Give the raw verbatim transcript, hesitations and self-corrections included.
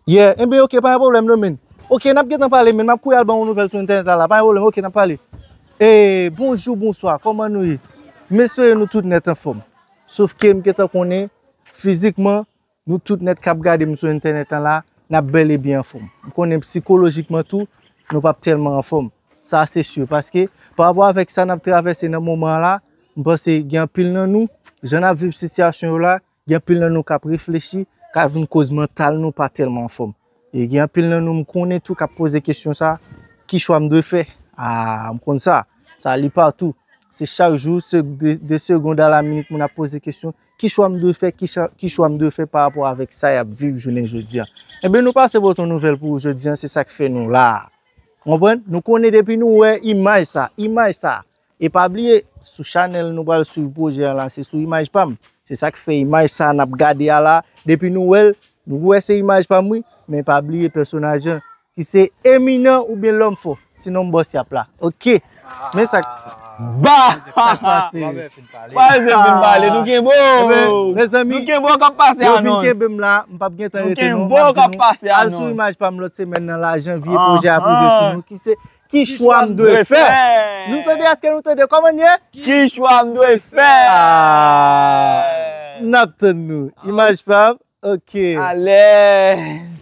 Yeah, enben, ok, pa gen pwoblèm non, men. Ok, n ap gentan pale, men m ap kouri al ban yon nouvèl sou entènèt la, la, pa gen pwoblèm, ok, n ap pale. E, bonjou, bonswa, kòman nou ye? M espere nou tout nèt anfòm. Sof ke m gentan konnen, fizikman, nou tout nèt k ap gade m sou entènèt lan la, n ap bèl e byen anfòm. M konnen sikolojikman tou, nou p ap tèlman anfòm. Sa se si, paske pa rapò avèk sa n ap travèse nan moman an la, m panse gen anpil nan nou, jan n ap viv sitiyasyon yo la, gen anpil nan nou k ap reflechi, ka vin koz mantal nou pa tèlman anfòm. E gen anpil nan nou m konnen tou k ap poze kesyon sa, ki chwa m dwe fè? A, m konn sa. Sa li patou. Se chak jou, se de, de segond a la minit, moun ap poze kesyon, ki chwa m dwe fè, ki chwa, ki chwa m dwe fè pa rapò avèk sa y ap viv jounen jodi a. Enben, nou pase pote yon nouvèl pou ou jodi a, se sa k fè nou la. Konprann? Nou konnen depi nou wè imaj sa, imaj sa. E pa bliye, sou chanèl nou pral swiv pwojè a la, se sou imaj pa m. Se sa k fè imaj sa n ap gade a la, depi nou wè l, nou wè se imaj pa m wi, men pa bliye pèsonaj lan, ki se eminan oubyen lòm fò, ti nonm bòs y ap la. Ok. Men sa k, ba! Sa k pase? Pase fin pale, nou kenbe w. Mezanmi, nou kenbe w k ap pase anons. Yo fin kenbe m la, m p ap gentan rete non. Nou kenbe w k ap pase anons. Al sou imaj pa m lòt semèn nan la, janvye, pwojè a poze sou nou, ki se ki chwa m dwe fè? Nou tande, èske nou tande? Kòman n ye? Ki chwa m dwe fè? Ah, n ap tann nou. Imaj pa m, ok. Alèz.